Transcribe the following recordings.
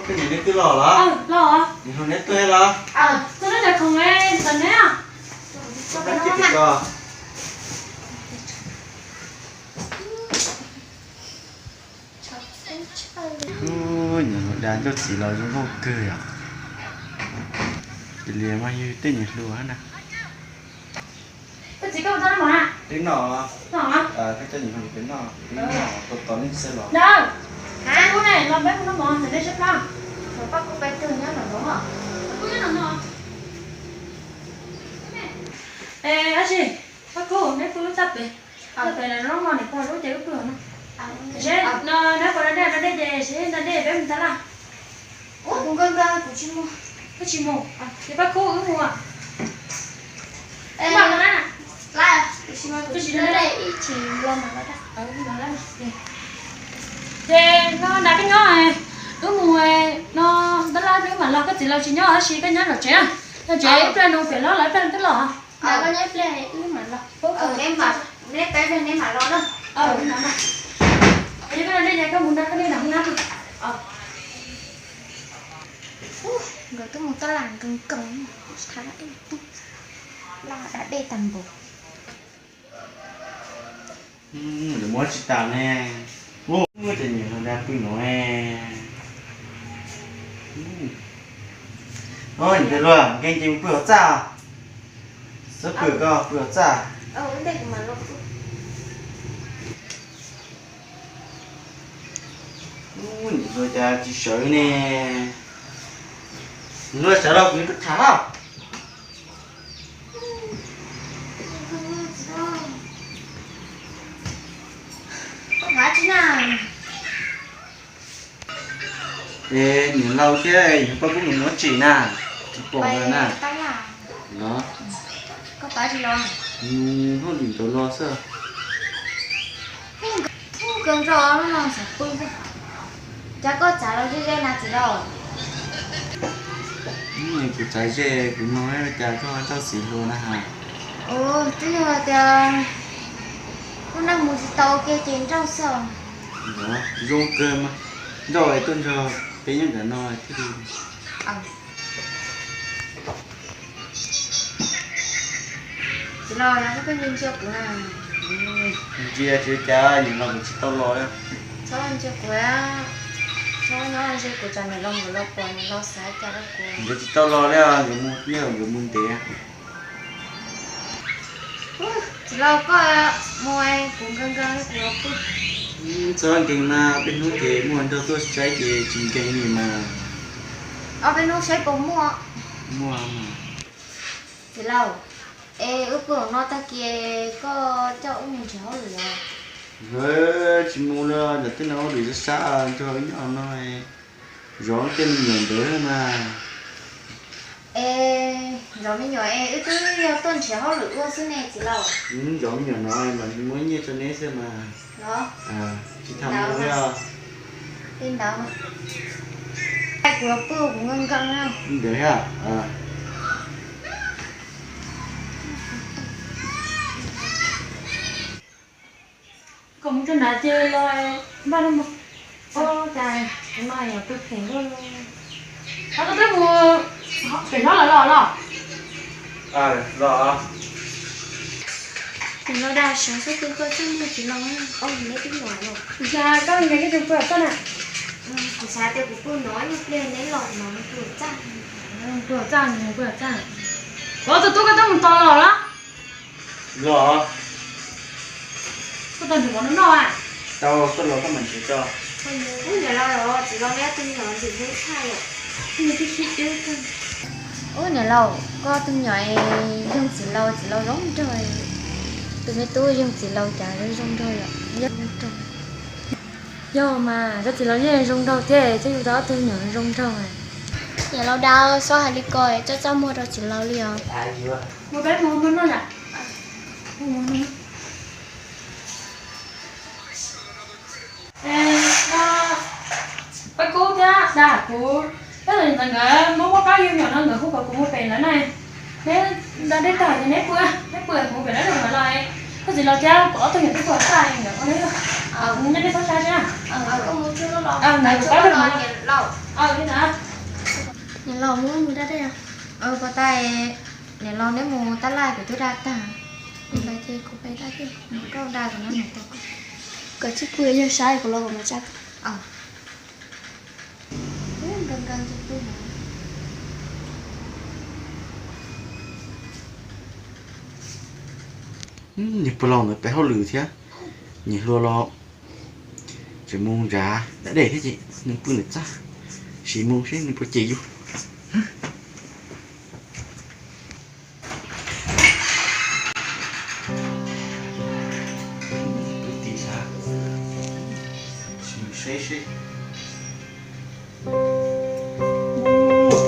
Koj niam neb twb los los? Los. Niam hluas neb tuaj los? Tuaj neb cov khoom ntawm neb. Niam hluas da Nkauj Txiv los zoo nkauj kawg yom. Cia li mas yog tej niam hluas na. Koj txiv, koj mus tau noj mov na? Twb noj. Noj. Koj coj niam hluas peb noj, peb noj tos tos nej xwb los. Ub ne, los peb mus noj mov ntawm nej sab plab. Paj Kub peb tug nyob nram zoov os. Paj Kub nyob nram no. Es dab tsi, Paj Kub, neb pw lub txaj pem, txaj pem no mog, niam pog lub ces wb pw no. Seb no neb puas da dej, da dej ces seb da dej peb mus tag laj. Kuv nkawd nkawd kuv tsis mus. Koj tsis mus? Ces Paj Kub wb mus. Ces no na koj nyob, wb mus no tab laj wb mam los, koj txiv laus tsis nyob tab sis koj nyob tom tsev, tom tsev ib pliag nws pem los lawm ib pliag twb los. Koj nyob ib pliag wb mam los. Neb peb pliag neb mam los na. Koj mus nrog koj niam nab. Nkawd twb mus taj laj nkees nkees, laj da dej tag npaum. Lawv muab tsis tas ne. Muab cov niam hluas da pw no. Niam hluas, nkees ces mus pw hauv txaj. Txhob pw koj, pw hauv txaj. Niam hluas cas tsis sawv ne. Niam hluas sawv los kuv yuav tuaj tham os. Es niam laus thiab niam pog kuj mus nuv tsim na, tsis pom lawm na. Los, hauj lwm ntawd los xwb. Kuv txav ze ze na txiv laus. Kuv txav ze kuv no cas koj nrauj xis hlua na has. Twb yog tias kuv neej mus tsis tau ua ke ces nrauj xwb. Zoo kawg mas, nrauj es tuaj nrog peb nyob ntawm no thiaj li. Txiv laus, koj ntsia ntsia kuv na. Ntsia tsis ua cas, niam laus nkawd tsis tau los li. Txhob ntsia kuv, txhob nyob ntsia kuv tsam niam laus nkawd los pom niam laus xav cas rau kuv. Nkawd tsis tau los li, nkawd mus ntev. Txiv laus, koj mus, kuv nkees nkees kuv los pw. Txhob nkees mas, peb hnub ces muaj nraug tuaj saib ces tsis nkees li mas. Ob peb hnub saib puas muaj. Muaj mas. Txiv laus, es wb pw hauv no tag kis koj coj wb mus nrhiav hauj lwm os. Tsis mus li, ntawm tej no hauj lwm sab sab, nrog wb nyob no, zov tej me nyuam ntawd mas. Es zov me nyuam es wb twb yog tuaj nrhiav hauj lwm ua xwb ne txiv laus. Zov me nyuam no mas muab nyiaj rau neb xwb mas. Tsis tham mus li os. Li ntawd, kuv los pw kuv nkees nkees na. Ntawd thiab. Kom mus rau nrad ces los npaj no mus. Ua cas no yog pw phem luaj li. Koj twb mus pem hlob lawv los los? Los. Kuv los dag sawv xub pw koj txaj muag tsis los. Neb twb los los. Cas koj nkees koj tseem pw hauv txaj na? Kuv xav tias kuv pw no ib pliag neb los kuv mam mus pw hauv txaj. Pw hauv txaj, pw hauv txaj. Kuv ob tug tub koj twb mus tos los los? Los. Koj tau nrhiav mov noj noj a? Tau, koj los koj mam nrhiav tso. Ub, niam laus, txiv laus neb tus me nyuam ntxim hlub tshaj yom. Ub, niam laus, koj tus me nyuam yoog txiv laus, txiv laus zoo nraug. Tus me tub yoog txiv laus cas zoo nraug yom, zoo nraug. Yog mas, koj txiv laus yeej zoo nraug thiab, thiaj yug tau ob tug me nyuam zoo nraug. Niam laus Dawb, txhob hais li ko, txaj txaj muag rau txiv laus li os. Mus peb mus muag noj yom. Peb Kub thiab Dawb, kuv peb los ntawd nkawd muab muab qab yug nyuam no nkawd hu kom kuv mus pem lawv na. Neb da dej tag ces neb pw, neb pw kuv mus pem lawv los. Koj txiv laus thiab kuv ob tug nyuam twb pw tag nkawd ua neb los. Nej txhob saib na. Niam laus, mus mus da dej. Pov tas, niam laus neb mus tab laj kuv twb da tag. Kuv da ces kuv pais da thiab. Koj da kom no, kom tsis pw, yog saib kuv los kuv mam tsa. Niag pog laus ntawd pem hauj lwm thiab, niam hluas los tseem mus nram da dej thiab ces nws pw ntawm txaj, sim mus seb nws puas cem yus. Pw tim sav, sim saib seb. Hais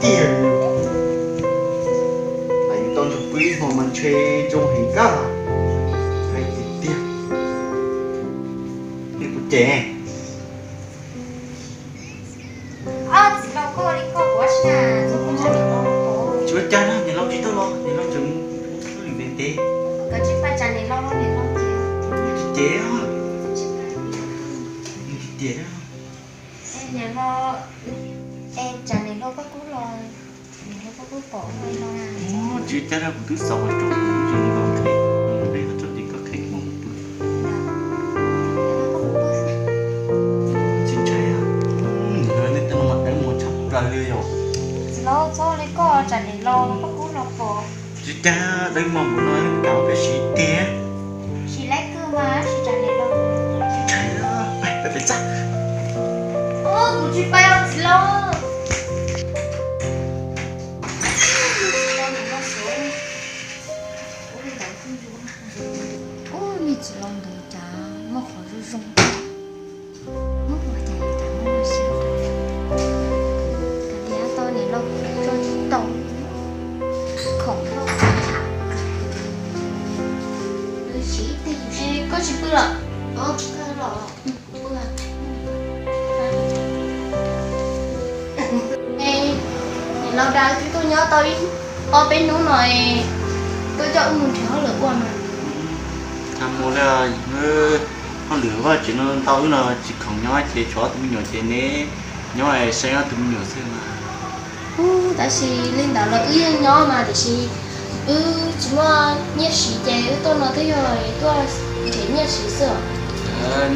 tiag tiag, yus tau nrog pw ib hmo mas ntshe zoo heev kawg. Hais tiag tiag, nej puas cem? Tsis ua cas na, niam laus tsis tau los, niam laus tseem mus lwm ntev ntev. Tsis cem, tsis cem. Tsis ua cas na, kuv twb xav ua rau kuv tus niam laus qhia, peb txhob cem koj qhia kuv mus pw. Tsis ntshai, nej tej no mas dawb mos tshaj plaws li yom. Tsis ua cas, dawb mos npaum no kav peb siv tiag. Tsis ntshai, peb pem txaj. Kuv tsis pais os txiv laus. Ub, niag txiv laus ntawd cas muaj qhov zoo zoo, muab ua cas cas muaj siab. Kav liam tau niam laus tso tsis tau, khoom loj. Koj tsis pw los? Niam laus, wb twb tuaj nyob tau ib ob peb hnub no, koj coj wb mus nrhiav hauj lwm ua mas. Txhob mus li, hauj lwm vaj tsev no ntau wb no tsis khoom nyob ces tshuav ob tug me nyuam ces neb nyob saib ob tug me nyuam xwb mas. Ub, tab sis li ntawd los wb yeej nyob mas tiam sis wb tsis muaj nyiaj siv ces wb tuaj no twb yog tuaj nrhiav nyiaj siv xwb os.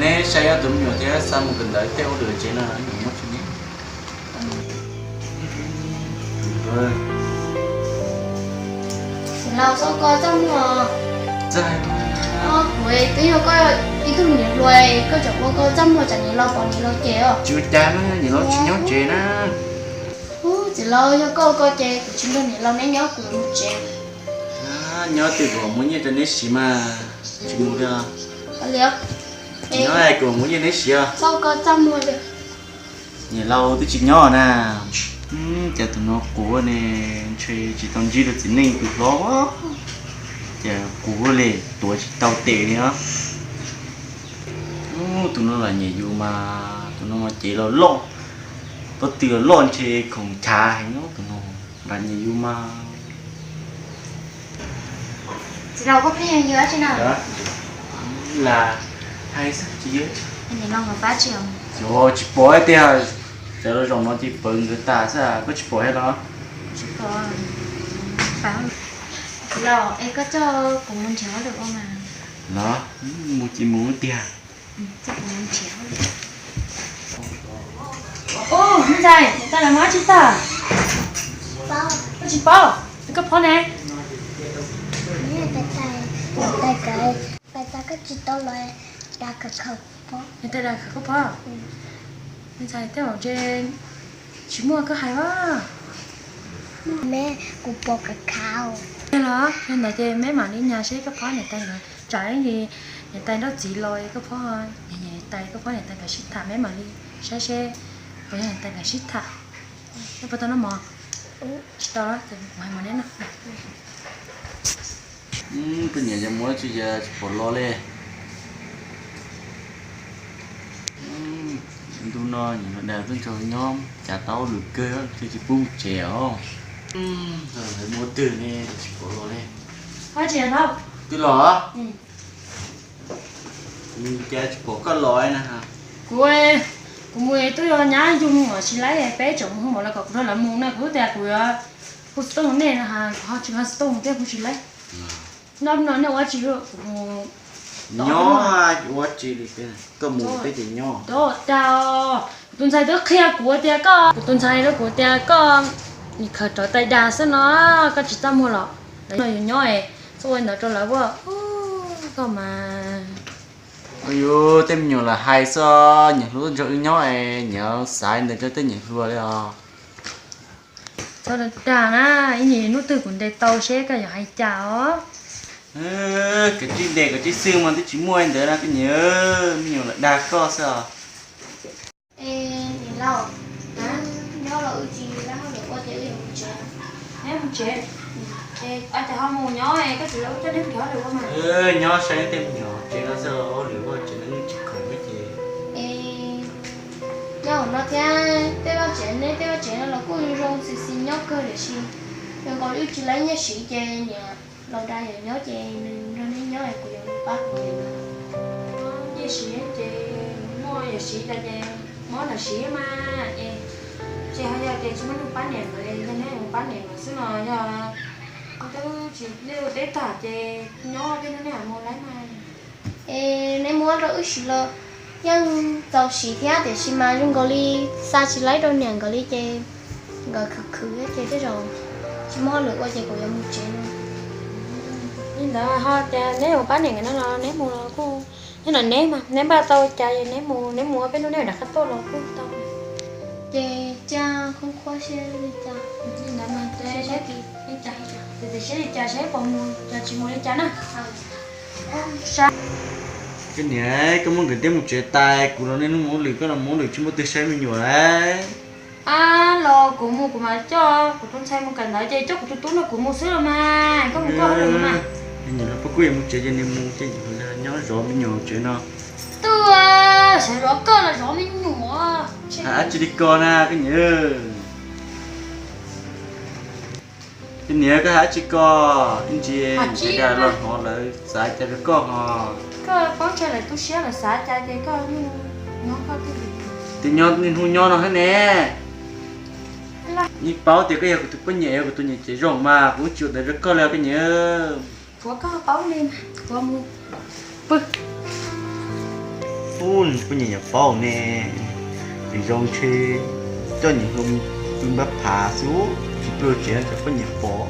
Neb saib ob tug me nyuam thiab xa mus kawm ntawv tej hauj lwm tsev no nyuam muaj tsis neb. Niam laus, txhob koj txaj muag. Kuv twb yog koj ib tug niam hluas, koj tseem ua koj txaj muag tsam niam laus pom niam laus cem os. Tsis ua cas na, niam laus tsis nyob tsev na. Ub, txiv laus, yog koj ua ko ces kuv tsis nrog niam laus neb nyob, kuv mus tsev. Nyob twg kuv muab nyiaj rau neb siv mas, tsis mus li. Nyob kuv muab nyiaj neb siv. Txhob koj txaj muag li. Niam laus twb tsis nyob na. Cas tus no quav ne, ntshe tsis tau ntsib rau txiv neej tus hlob. Cas quav li, tuav tsis tau tes li os. Tus no lam nyiam yus mas, tus no mas cev los loj, pob tw los loj ntshe khoom chav heev os, tus no lam nyiam yus mas. Txiv laus, koj pheej yws dab tsi na? Lam hais xwb tsis yws. Yog tsis pom tiag, sawv los zaum no ces pawv nkawd tas xwb, koj tsis pom thiab los? Tsis pom. Txiv laus, es koj coj kuv mus nrhiav hauj lwm ua mas. Los, mus ces mus tiag. Ub, me ntxhais, niam tais lawv mas tsis tag. Koj tsis paub, koj phob ne? Niam tais, koj tsis tau los da khawv khaum phob. Niam tais da khawv khaum phob. Me ntxhais, tej zaum ntshe tsis muaj koj hais a. Me, kuv pom khawv khaum. Yog los, yog ntawd ces me mam li nyas seb koj phob niam tais nkawd tsam ib ntsis niam tais nrauj txiv los koj phob niam tais, koj phob niam tais nkawd sib tham, me mam li saib seb puas yog niam tais nkawd sib tham. Koj puas tau noj mov? Tsis tau los ces kuv hais mov neb noj. Koj niam yog mus tsis, yog tsis pom los li. Ntu no niam los dag tuaj nrog nyob cas tau hauj lwm kawg, twb tsis pub mus tsev os. Lawv mus twg ne, tsis pom los li. Twb los. Cas tsis pom koj los na? Kuv, kuv mus twb yog nyab yug mus tsis laib, peb tseem mus hu mov los kom kuv nrog lawv mus na, kuv twb tias kuv yuav hu xov tooj nej no, kuv ho tsis nqa xov tooj thiab kuv tsis laib. Nyob no nej ua tsi? Kuv mus nyob ua tsi li, koj mus peb ces nyob. Tag, kuv tus ntxhais twb qhia kuv tias koj, kuv tus ntxhais rau kuv tias koj nim khaws rawv tais dag xwb no, koj tsis txaj muag los lawv no yuav nyob es txhob ua ntawd rau lawv ua koj mas. Yus tej me nyuam lam hais xwb, nyiam hlub nrog wb nyob es nyiam xav ntawd rau tej nyiam hluas li os. Txhob dag na, ib hnub twg kuv ntes tau seb koj yuav hais cas os. Koj tib ntes koj tib xwb mas twb tsis muaj ntawd na koj niam, me nyuam lam dag koj xwb os. Es niam laus, nyob los wb tsis lab hauj lwm ua ces wb yuav mus tsev. Neb mus tsev? Ces ua cas ho mus nyob es koj tsis los wb coj neb mus hauj lwm ua mas. Nyob saib neb tej me nyuam tsev no xwb, hauj lwm ua tsev no yeej tsis khoom ces. Es nyob hauv no thiab tej vaj tsev, neb tej vaj tsev no los kuj zoo xis xis nyob kawg tiam sis zoo nkaus wb tsis laib nyiaj siv ces niam laus da yuav nyob ces nws nrog neb nyob es kuv yuav mus pab kuv niam no. Nyiaj siv ces muaj yam siv tas ces muab nam siv mas es, ces ho yog tias tsis muaj neeg pab niam lawm es yog neb mus pab niam lawm xwb no yog twb tsis teb tag ces nyob tej no nej mus laib mas. Es neb muab rau wb siv los yeej txaus siv thiab tiam sis mas zoo nkaus li xa tsis laib rau niam nkawd li ces nkawd khwv khwv ces tej zaum tsis muaj hauj lwm ua ces kuv yuav mus tsev no. Li ntawd ho tias neb mus pab niam nkawd no los neb mus los kuj, nyob no neb mas neb npaj tau cas es neb mus, neb mus ua peb hnub neb rov qab tuaj los kuj tau. Ces cia khoob khuab seb li cas. Li ntawd mas tiam sis li cas seb puas mus, cas tsis mus li cas na. Koj niam, koj muab nkawd teb mus tsev tas, kuv los niaj hnub mus hauj lwm, koj los mus hauj lwm tsis muaj twg saib me nyuam lauj. Ab, los kuv mus kuv mam coj kuv tus ntxhais mus kawm ntawv ces coj kuv tus tub nrog kuv mus xwb los mas, koj mus koj hauj lwm mas. Niam laus, peb kuj yuav mus tsev ces niam mus ces nyob zov me nyuam tsev no. Twb xav zov koj los zov me nyuam. Hais dab tsi li ko na koj niam? Koj niam, koj hais dab tsi ko? Ib ntsis tsev dag los hnov lawv xav cas rau koj ho. Koj paub ntshai lawv tu siab lawv xav cas ces koj mus nyob koj twb. Twb nyob niaj hnub nyob no thiab ne. Yeej paub tias koj yog kuv tus poj niam, yog kuv tus niam tsev zoo mas kuv tsis ua ntawd rau koj li koj niam. Kuv, koj paub li mas kuv mus pw. Ub, poj niam nyuam paub ne, tsis zoo ntshe coj niam hluas pw npab phav xwb, tsis pw tsev tsam poj niam pom.